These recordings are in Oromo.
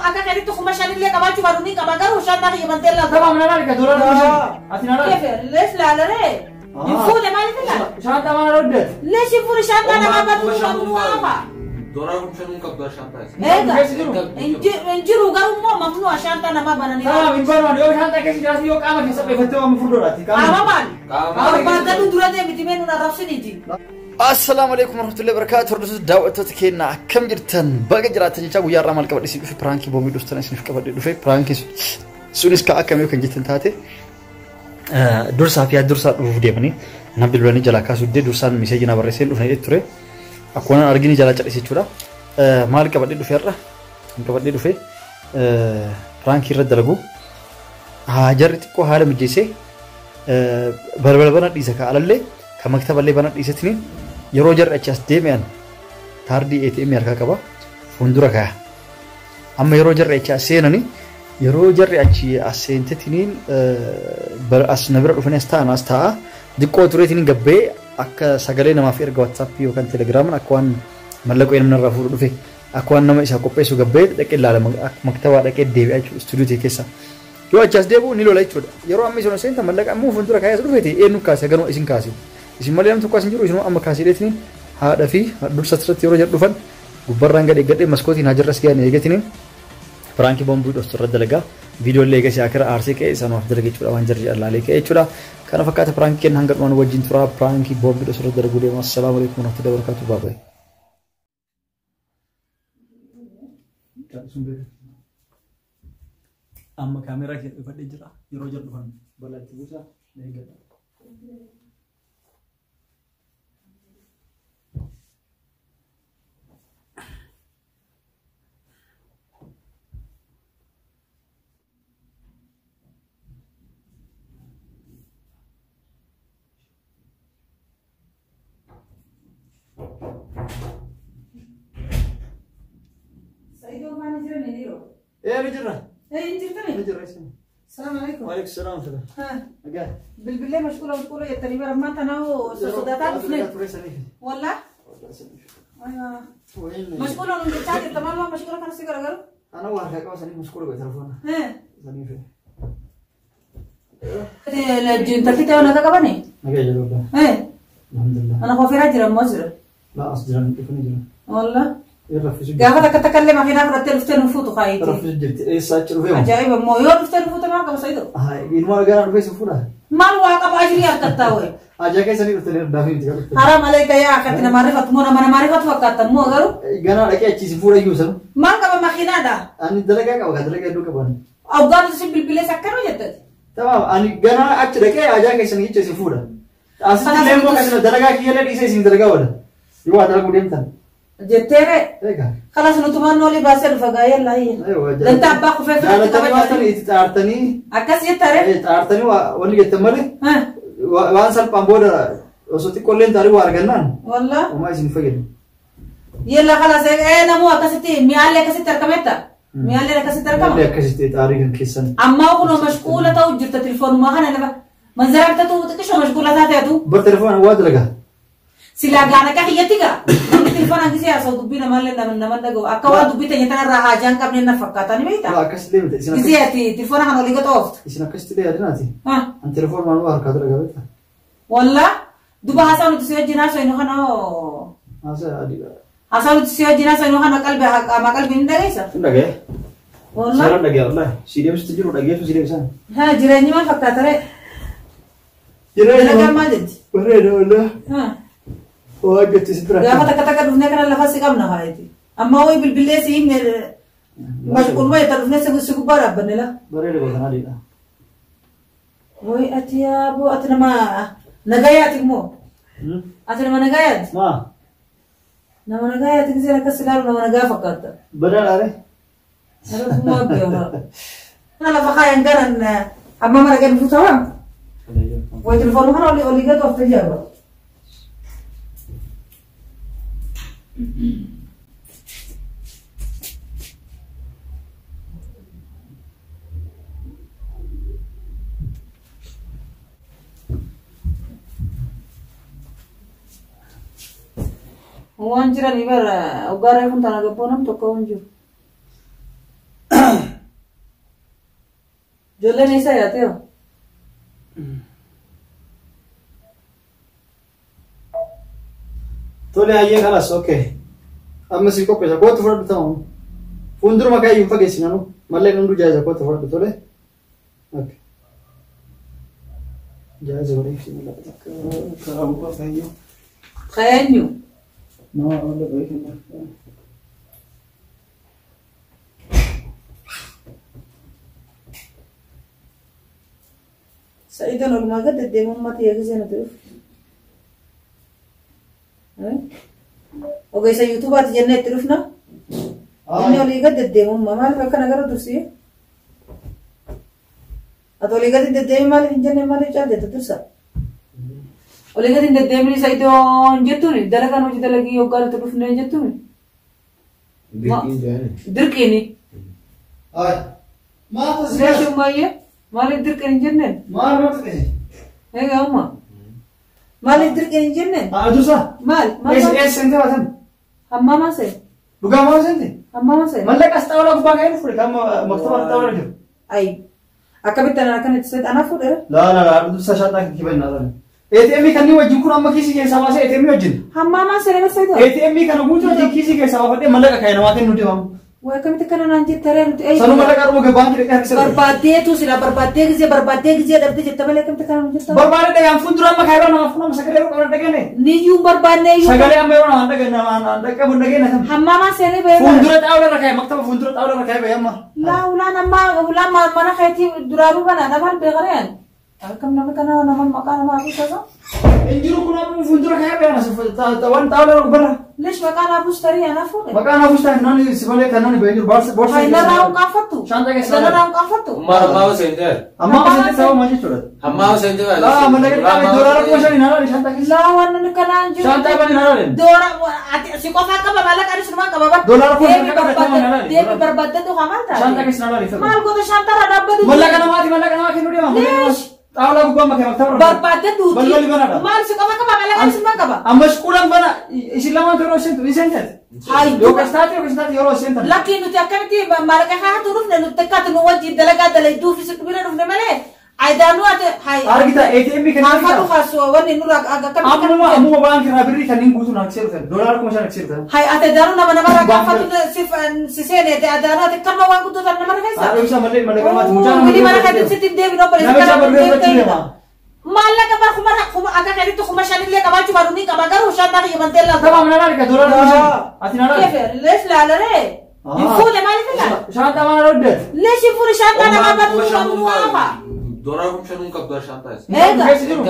Akka keetitti 5000 illee qabaachuu baadhu ni qaba garuu shaantaa kiyya bantee laata. Tamam na laali ka doolaara 5000. Ati na laali. Kefe lees laalaree. Hin fuune maaliif ilaala? Shaantaa maal hoddeet? Lees hin fuune shaantaa namaa batu mamnu'a. Doolaara 5000 qabdu shaantaa isa. Eega. Keessa jiru. Hin jiru garuu immoo mamnu'a shaantaa namaa bananii. Tamam hin banu yoo shaantaa keessa jiraate yoo qaama keessa dheeffattee waan furdoodhaati. Qaama maali? Qaama. Barbaadadhu dura deemiti mee nun arrabsiniiti. Assalaamu alaikum warahmatullahi wabarakatuh. Hordoftoota daawwattoota keenya akkam jirtan? Baga jiraattan jechaa guyyaa har'aa maal qabadhe isin dhufe piraankii boombii dhuftan isiniif qabadhe dhufe piraankii sunis ka akkamii kan jettan taate dursaa fi dursaa dhufuuf deemanii na bilbilanii jalaa kaasuu didee dursaan miseejii na barreessee dhufne ture. Akkuma nan argini jalaa cal'ise jechuudha. Maal qabadhe dhufe har'a? Qabadhe dhufe piraankii irra dalagu. Jarri xiqqoo haala mijeessee balbala bana dhiisa ka alallee ka maktaballee bana dhiisetini yeroo jarri achi as deebi'an kaardii ATM harkaa qaba fuuldura kaya. Amma yeroo jarri achi as seenani yeroo jarri achi as seentetiniin as na bira dhufanii as taa'an as taa'a xiqqoo tureetiniin gabbee akka sagalee namaaf erga WhatsAppii yookaan Telegiraamaan akka waan mallaqoo namni irraa fuudhu dhufe akka waan nama isaa qopheessu gabbee dhaqee ilaala maktabaa dhaqee deebi'a jechuudha istuudiyoo keessa. Yoo achi as deebi'u ni lola jechuudha. Yeroo amma isin seentan mallaqa ammoo fuuldura kaayee as dhufeeti eenyu kaase ganuma isin kaase. Isin malee namni tokko as hin jiru isin amma kaasee haadha fi dursa asirratti yeroo jedhu dhufan gubbarraan gad eeggadhee maskootiin hajarras ga'an eegatiniin piraankii boombii dhoftu irra dalagaa viidiyoo illee eegasii akira aarsee ka'e isanumaaf dalaga jechuudha waan jarri allaalee ka'e jechuudha. Kana fakkaata piraankii kenna hanga dhumaan wajjin turaa piraankii boombii dhoftu irra dalaguu deema. Assalaamu alaikum warahmatullahi wabarakatuh. Baabay. Amma kaameraa kee dhufadhee jira yeroo jedhu dhufan balaa itti buusaa eeggadha. Saidoo maal jiran hin jiru? Ee ni jirra. Ee hin jirtani? Ni jirra isin. Salaamu alaikum. Waalaikum salaam wa Haa. Nagaa. Bilbilee mashquula mashquula jettanii bara ammaan tanaa hoo sosodaataa dhufne. Ture saniif. Wallaa. Mashquula nun jechaa jirta maal waan mashquula kana si garagaru? Ana waa harkaa qaba saniif mashquula godhe telefoona. Saniif. Intalti ta'e naga qabani? Nagaa jedhu wallah. Alhamdulillah. Mana kofiraa jira immoo jira. Laa as jiran dhufanii jiran. Wallaa. Irra raffisu Gaafa takka takka illee makiinaa fudhattee dhuftee nu fuutu kaayitii. Raffisu jirti. Eessaa achi dhufee moo? Ajaa'iba immoo yoo dhuftee nu fuute maal qaba Saidoo? Ilmoo ganaa dhufee si fuudha. Maal waa qaba ajirii harkattaa wayi. Ajaa keessanii dhuftanii irraa miti kan dhuftan. Haram alayka yaa akkatti namaa rifatu moo nama namaa rifatu fakkaata immoo garuu. Ganaa dhaqee achi si fuudha iyyuu sanu. Maal qaba makiinaadha? Ani dalagaa qaba kan dalagaa hedduu qaban. Awgaan isin bilbilees akkana jettati. Tamam ani ganaa achi dhaqee ajaa keessanii jecha si fuudha. Asitti illee immoo kan dalagaa kiyyallee dhiisee isin dalagaa oola. Yoo waa dalaguu deemtan. Jetteere. Egaa. Kalas nutumaan olii baasee dhufa gaa'ee laayee. Dantaa abbaa kufee firaatti Jaalatanii waan qabatan. itti xaartanii Akkas jettare. xaartanii wanni jettan malee waan salphaan booda osoo xiqqoollee hin taane waa argannaan Wallaa. homaa isin fayyadu. Yella kalas ee namuu akkasitti mi'aallee akkasitti argametta. Mi'aallee akkasitti argama. Illee akkasitti xaarii kan keessan. Ammaa kunoo mashquula ta'u jirta telefoonuma kana lafa. Manzara bitatu xiqqishoo mashquula taateetu. Bar telefoona waa dalagaa. Silaa gaana akka kiyyatti gaa. Namni telefoonaan gisee haasa'u dubbii namallee nama dhaga'u. Akka waan dubbii teenya tanarraa haajaa hin qabne na fakkaata ni beektaa? Laa akkasitti miti. Isin Gisee ati telefoona kana olii gad ooftu. Isin akkasitti yaadinaati. An telefoona maal waa harkaa dalagaa beektaa? Wallaa duba haasaa nuti si wajjin haasa'inu kana hoo. Haasaa adiidha. Haasaa nuti si wajjin haasa'inu kana qalbii qaamaa qalbii ni dhageessa? Hin dhaga'e. Wallaa. Seeraan dhaga'e wallahi. Si deemsitu jiru dhageessu si deemsan. Haa jireenyi maal fakkaata ree? Jireenya Dalagaan maal jetti? Bareeda wallahi. Waa jetti si bira. Gaafa takka takka dhufnee kana lafa si qabna faayiti. Amma wayi bilbilee si himne mashquuluma jetta dhufnee si gubbaa dhaabbanne la. Bareeda goota adiidha. Wayi ati yaaboo ati nama nagayaati immoo. Ati nama nagayaati. Maa. Nama nagayaati giseen akkas ilaalu nama nagaa fakkaata. Bareedaadha. Rabbumaa beekaa. Kana lafa kaayan garan amma mara gadi fuutawaa. Wayi telefoonuma kana olii olii gad oofte jaaba. Waan jiranii bara oggaa reefuun tana gabboo nam tokko hin jiru. Ijoolleen eessa yaatee? Tole hayyee kalas okay. Amma si qopheessa kootu fudhadhu ta'u. Fuulduruma kaayyuu fageessinanu malleen hunduu jaaza kootu fudhadhu tole. Okay. Jaaza waliif si mallaqa takka karaa gubbaa kaayyuu. Eenyu? Nama mallaqa wayii kenna. Sa'iidoon oolmaa gad deddeemummaa ta'ee gisee nuti dhufu. Ogeessa yuutuubaati jennee itti dhufna. Inni olii gad deddeemummaa maaliif akkana gara dursii? Ati olii gad hin deddeemin maaliif hin jenne maaliif caaltetta dursa? Olii gad hin deddeemin Sa'iidoon jettuuni dalagaan hojii dalagii yoggaa nuti dhufne jettuuni. Dirqiin jaani. Dirqiini. Ay. Maal Leeshu maayyee maaliif dirqiin hin jenneen? Maal maal ta'e? Egaa amma. Maaliif dirqiin hin jenneen? Haa dursa. Maal? Eessa Maal? eessa seentee baatan? Hammaamaa see? Dhugaa maal seente? Hammaamaa see? Mallaqa as xaawulaa gubbaa ka'ee fuudhe kan maktaba xaawulaa jiru. Ay. Akkamitti anaan akkanatti seet anaa fuudhe? Laa laa laa dursa shaanxaa kibannaa laala. ATM kanneen wajjin kun amma kiisii keessaa baasee ATM wajjin. Hammaamaa see nama seetaa? ATM kana guutuu wajjin kiisii keessaa baafadhee mallaqa ka'ee namaa kennuu deemamu. Waa akkamitti akkana naan jette ree nuti Sanuu mallaqa dhuma baankii dhaqee harkisa. Barbaaddeetu sila barbaaddee gisee barbaaddee gisee dhabdee jette malee akkamitti akkana naan jetta? Barbaade dhagaan fuuldura amma kaayiroo namaaf kun amma sagalee yeroo qaban dhageenye. Niyyuu barbaadne iyyuu. Sagalee amma yeroo namaan dhageenye namaan dhaqqabu dhageenye tam. Hammaamaa seenee bahee bara. Fuuldura xaawulaa irra kaa'e maktaba fuuldura xaawulaa irra kaa'e bahee amma. Laa ulaan ammaa ulaan mana keetii duraanuu bana namaan beekareen. Akkam nama kana nama maqaa namaa abuusa? Injiru kun amma fuuldura kaa'e bahee anas waan xaawulaa irra gubbarra. Leesh maqaa naa buus tarii anaa fuudhe. Maqaan hafuus ta'e naanni si malee kan naanni bahee jiru boorsa boorsa. Hay narraa hin qaanfattu. Shaanxaa keessa Narraa hin qaanfattu. Ummaan hammaama seentee. Amma amma seente sababa maal jechuudha? Hammaama seentee. Laa mallaqa qabe doolaara 5,000 hin halaale shaanxaa keessa. Laa waan namni kanaan jiru. Shaanxaa bani hin halaale. Doora ati si qofaa qaba maallaqa ani sinumaan qaba bara. Doolaara 5,000 qaba ta'e maal halaale? Deemi barbaadde duukaa maal taate? Shaanxaa keessa hin halaale. Maal goota shaanxarra dhaabbatu? Mallaqa namaati mallaqa namaa kennuu deema. Leesh. Xaawulaa gubbaa makee maktaba irra. Barbaadde duuti. Balballi banaadha. Maal si qofa qaba maallaqa ani sinumaan qaba? Amma shukuran bana isin lamaan yeroo isheen isheen taate. Hayi. Yookaan taate yookaan taate yeroo isheen taate. Lakki nuti akkamitti maallaqa haa dhufne nuti akkaati nu wajjin dalagaa dalayduu fi si bira dhufne malee ayidaanuu ati hayi. Argita ATM kan Haafaa dhufaas wanni nurra akkamitti. Ammuma ammuma baankii irraa birrii kanneen guutuun harkisee dhufan doolaara 5,000 harkisee dhufan. Hayi ati adaanuu nama namarraa gaafatu si seene adaanuu ati kanuma waan guddoo tan namarra keessa. Haadha ibsaa malee mallaqa namaati mucaan. Wili mana keetti sitti hin deebinu obboleessa Nama kana isaa barbaadu deemtee deema. Maallaqa bar kuma kuma akka keetitti 5,000 illee qabaachuu baadu ni qaba garuu shan ta'a yamantee laata. Tamam na laala doolaara 5,000 ati na laala. Kefe lees laalaree. Hin fuune maaliif ilaala? Shaanxaa maal hoddeet? Lees hin fuune shaantaa namaa badu mamnuu hafa. Doolaara 5,000 qabdu shaanxaa keessa. Eega. Keessa jiru.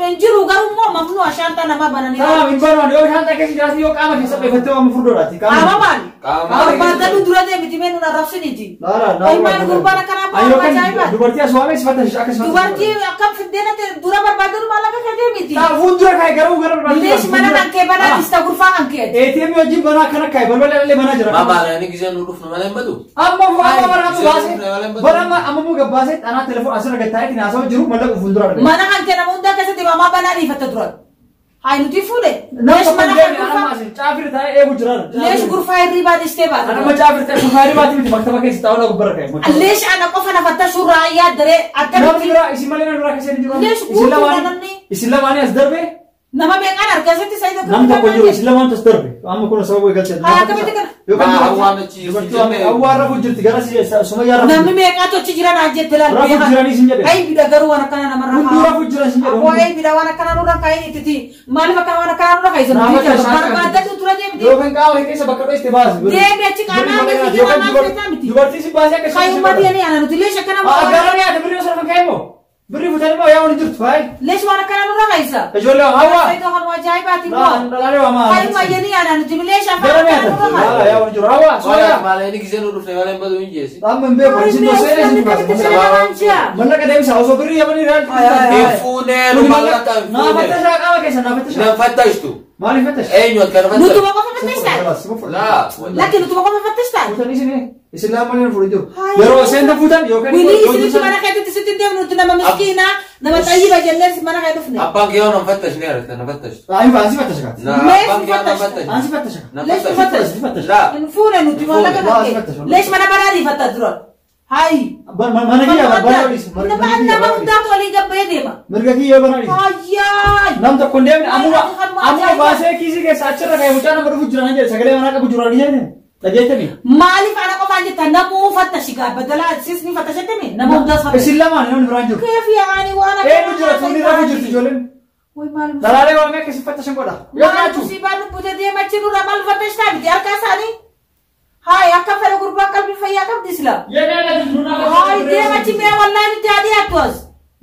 Hin jiru garuu immoo mamnuu shaantaa namaa bananii. Tamam hin baanu yoo shaanxaa keessa jiraate yoo qaama keessa dheeffattee waan furdoodhaati. Qaama maali? Qaama. Barbaadadhu dura deemiti mee nun arrabsiniiti. Laala Ay maal gurbaan akkanaa Ayyoo ba'a ajaa'iba. kan dubartii as waamee sifata akka sifata. Dubartii akkam fiddeena ta'e dura barbaadadhu maallaqa kee deemiti. Taa fuuldura kaa'e garuu gara barbaadu. Lees mana kan kee banaa tista gurfaa kan kee. ATM wajjin banaa akkana kaa'e balbala illee banaa jira. Maama ani gisee nu dhufnu malee hin badu. Amma amma bara amma baasee bara amma amma muka baasee xanaa telefoon asirra gad taa'ee haasawaa jiru mallaqa fuuldura argate. Mana kan kee nama hundaa keessatti maamaa banaa dhiifatta dura. Hay nuti fuudhe. Nama Lees mana kan gurfaa. Caafir taa'ee eegu jira. Lees gurfaa hirribaa dhistee baata. Anama caafir taa'ee gurfaa hirribaati miti maktaba keessa xaawulaa gubbarra ka'e. Lees ana qofa nafatta suuraa yaaddaree Namni akkamitti. biraa isin malee namni biraa keessa hin jiru. Lees guutuudha namni. Isin lamaanii as darbe Nama meeqaan argasitti sayii tokko. Namni tokko jiru isin lamaan as darbe. Amma kun sababa eegalchee. Haa akkamitti kana. Hawwaan achi Dubartii hawwaan rafuu jirti gara Sumayyaa rafuu. Namni meeqaatu achi jira naan jette laal. Rafuu jiranii isin jedhe. Ay bida garuu waan akkana namarra Hunduu rafuu jira isin jedhe. Abboo ay bida waan akkana nurra kaa'in ittiti. Maaliif akkana waan akkana nurra kaa'isan? Barbaadadhu dura deemti. Yookaan qaama keessa bakka dho'iste baasi. Deemi achi qaamaa keessa jira maal feetaa miti. Dubartii si baasee akka Kaayummaa deemee ana nuti leesha akkana. Gara ni birrii osoo kan ka'e moo? Birrii futanii moo yaa wani jirtu faay? Leesh waan akkana nurra kaa'isa. Ijoollee hawwaa. Saayidoo kan ajaa'ibaati Laa immoo. dhalaalee waamaa. Kaayummaa yanii ana nuti leesha Gara afaan ni akkana nurra ata. kaa'isa. Yaa wani jiru hawwaa. Sumayyaa. Maala inni gisee nu dhufne malee hin badu hin jeesi. Amma hin beeku isin dosee isin baase. Mallaqa deemsa osoo birrii yamanii real. Hin fuunee nu mallaqa hin Naa fuunee. fattashaa qaama keessa naa fattashaa. Nan fattashtu. Maaliif fattasha? Eenyu akka na Nutuma fattashtu? qofa fattashtaa? Laa. Lakki nutuma qofa fattashtaa? Fuutanii isin isin lamaanii fuudhanii jiru. Yeroo isheen fuutan yookaan Wilii isinitti mana keetitti sitti deemnu nuti nama miskiinaa nama xayyiba jennee mana kee dhufne. Abbaan kee yoo nan fattashne argita na fattashtu. Ansi fattasha kaa. Abbaan kee yoo nan fattashne. Ansi fattasha kaa. Nan Leesh fattashtu. Ansi fattasha. Laa. Hin fuune nuti maallaqa Laa, kan kee. fattasha. Leesh mana banaa dhiifatta dura. Hayi. Mana kiyya banaa dhiisi. Nama hundaatu olii gabbee deema. Mirga kiyya banaa dhiisi. Ayyaay. Nam tokko hin deemne amuma baasee kiisii keessa achirra ka'ee mucaa nama dhufu jira jedhe sagalee manaa qabu jira jedhe dhageettani. Maaliif ana qofaan jetta namuu fattashi gaa badalaa sisni fattashettemi nama hundaas fattashi. Isin lamaan namni biraan jiru. Keef yaa'anii waan Eenyu jira tuunni rafu jirti ijoolleen. Way maal Dalaalee waamee akkasii fattashan godha. Yoo maal nyaachuu. musiibaan lubbute deemachi nurra maal fattashtaa miti harka isaanii. Hayi akka fedha gurbaan qalbii fayyaa qabdi sila. Hayi deemachi mi'a wallaahi nutti haa dhiyaattu as.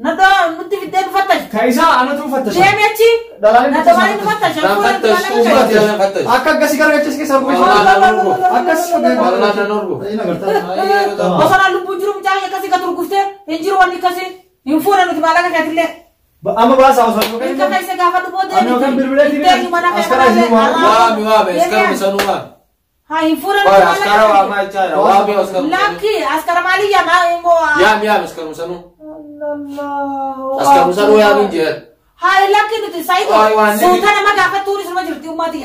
Nadoo nutti fiddee nu fattashi. Kaayisaa anatu fattasha. Deemachi. Dalaalee Nadoo maaliin nu fattasha? Nan fattashtu ummati nan fattashtu. Akka akkasii gargaachis keessa arguu. Wallah Akkas. nan orgu. Bosona lubbuun jiru mucaa akkasii ka turguftee hin jiru wanni akkasii hin fuune nuti maallaqa keetillee. Amma baasaa osoo Ilka keessa gaafa dhufoo Ani yookaan bilbilee deemti. askara isin waama. Waami waami askara sanuu waami. Haa hin fuune nuti Waami askara maallaqa waamaa jechaadha. Waami askara. Lakki askara maalii yaa immoo. Yaami yaami askara sanuu. Askara sanuu yaami jedhe. Haa lakki nuti Waay, waan Saayidoo inni- suuta nama gaafachuun isuma jirti ummati.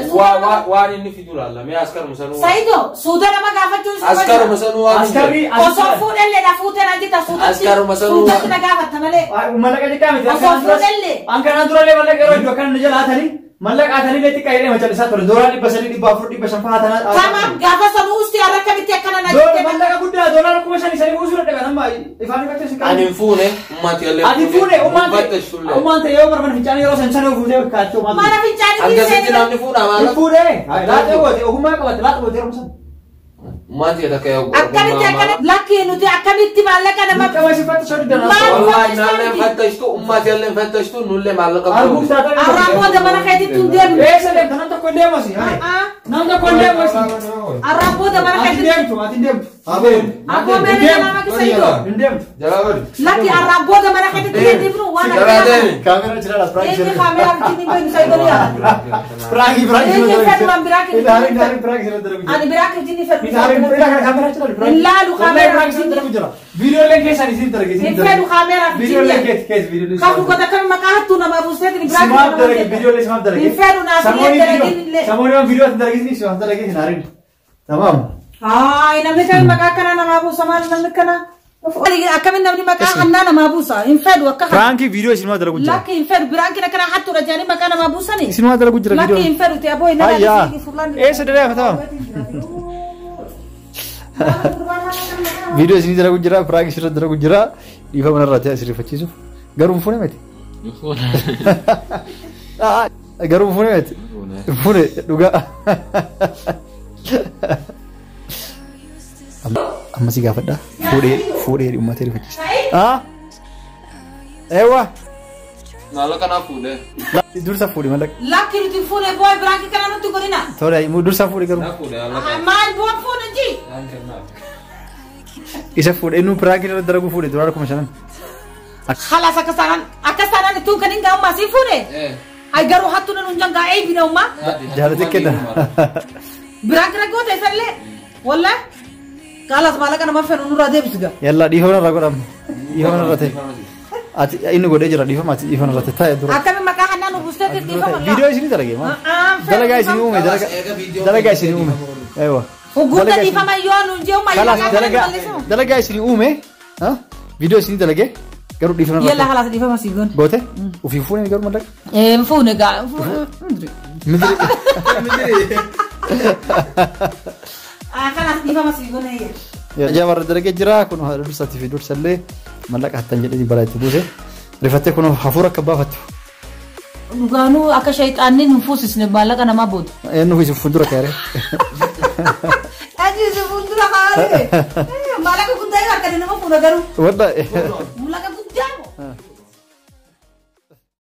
Waan inni fidu laalla mee askara sanuu. Saayidoo suuta nama gaafachuun isuma Askara jirti. sanuu waami Askarri jedhe. Osoo fuudhellee na fuutee na jetta suutatti. Askaruma sanuu- Suutatti na gaafatta malee. Mallaqa xiqqaa miti. Osoo fuudhellee. An kanaan durallee mallaqa yeroo iddoo akkana nu jala hatanii mallaqa hatanii illee xiqqaa jedhee macallisaa ture. Doolaara 300 400 500 fa'aa hatanaa. Tamaam gaafa sanuu usti har'a akkamitti akkana na Doolaara jette. mallaqa guddaa doolaara 5,000 sanii buusuu dadhaban amma ifaan ifatti si Ani hin fuune ummati illee. Ati fuune ummaan Fattashtu illee. ummaan ta'e yoo barbaade fincaanii yeroo san sana fuutee kaachoo maal. Mana fincaanii Akkasitti namni fuudha Hin maala. fuune laaxee goote ogummaa qabatte laaxee goote yeroo san. Ummati takka yaa Akkamitti akkana lakki nuti akkamitti maallaqa nama Dirqama si fattashuu diddan. Maal? Wallahi naallee fattashtu ummati illee fattashtu nullee maallaqa Arguuf taatee. Arraan booda mana keetitti hin deemnu. Eessa deemta nam tokko hin deemu asii. Nam tokko hin deemu asii. Arraan booda mana Ati keetitti. deemtu ati deemtu. Akkoo meeshaa nama keessa iddoo. Hin deemtu. Jalaa bari. Lakki arraan booda mana keetitti hin deemnu waan Jalaa akkana. deemi. Kaameraa jira laas piraanki Inni kaameraa wajjin hin beeknu saayidoo yaala. Piraanki piraanki. Inni fedhu biraa Ilaali ilaali piraanki sirra dalagu jira. Ani biraa wajjin hin fedhu. Ilaali ilaali kaameraa jira. Ilaalu kaameraa Piraanki sirra dalagu jira. Viidiyooleen keessaan isin dalage isin Hin fedhu kaameraa Viidiyooleen wajjin. keessa keessa viidiyooleen. Kafu goota akkami maqaa hattuu namaa buuseetiin biraa Simaaf dalage viidiyoolee simaaf dalage. Hin fedhu naaf illee dalagin illee. Samoonni waan viidiyoo isin dalagin simaaf dalage hin haarin. Tamaam. Haay namni kami maqaa akkanaa namaa buusa maal namni kana. Akkamiin namni maqaa hannaa namaa buusa hin fedhu akka Piraanki viidiyoo isin dalagu jira. Lakki hin fedhu biraankiin akkana hattuudha jedhanii maqaa namaa buusani. Isin dalagu jira Lakki viidiyoo. hin fedhu ta'e aboo hin Ayyaa. Eessa dalagee fatama? Viidiyoo isin dalagu jira piraanki sirra dalagu jira dhiifama manarraa ta'e asirrifachiisuuf garuu hin fuune miti. Garuu hin fuune miti. Fuune dhugaa. Amma si gaafadha. Fuudhee fuudhee uummata rifachiisa. Eewwa. Maallaqa naa fuudhee. Dursa fuudhi mallaqa. Lakki nuti fuune booy biraankii kana nutti godhina. Tole dursa fuudhi garuu. Naa fuudhee maallaqa. Maal bu'aan fuune ji? Naan kennaaf. Isa fuudhe inni piraanki irra dalagu fuudhe doolaara 5,000. Khalaas akka saanaan akka saanaan ittuun kan hin gaa'ummaa sii fuune. Ay garuu hattuu nan hunjan gaa eebina ummaa. Jaalate kenna. Biraankii rakkoo ta'e isallee. Wallaahi. Khalaas maallaqa nama fedhu nurraa deebisu gaa. Yalla dhiifama narraa godhama. Dhiifama narraa ta'e. Ati inni godhee jira dhiifama ati dhiifama narraa ta'e taa'e dura. Akkami maqaa hannaa nu buusteetti dhiifama. Viidiyoo isinii dalage maal? Dalagaa isinii uume dalagaa isinii uume. Eewa. Hugguuta dhiifama yoo nuun jee ummaa Khalaas dalagaa isinii uume viidiyoo isinii dalage garuu dhiifama narraa Yalla khalaas dhiifama sii goone. Goote ofii fuune garuu mallaqa. Hin fuune gaa. Midiri. Khalaas dhiifama sii goone. Jabarra dalagee jira kun dursatii fi dursallee mallaqa hattan jedhee balaa itti buuse rifattee kun hafuura akka baafattu. Dhugaanuu akka shayxaanni nu fuusisne maallaqa namaa booda. Eenyu isin fuuldura kaaree. Aji isin fuuldura kaaree. Maallaqa guddaa yoo harkate nama fuuna garuu. Wallahi.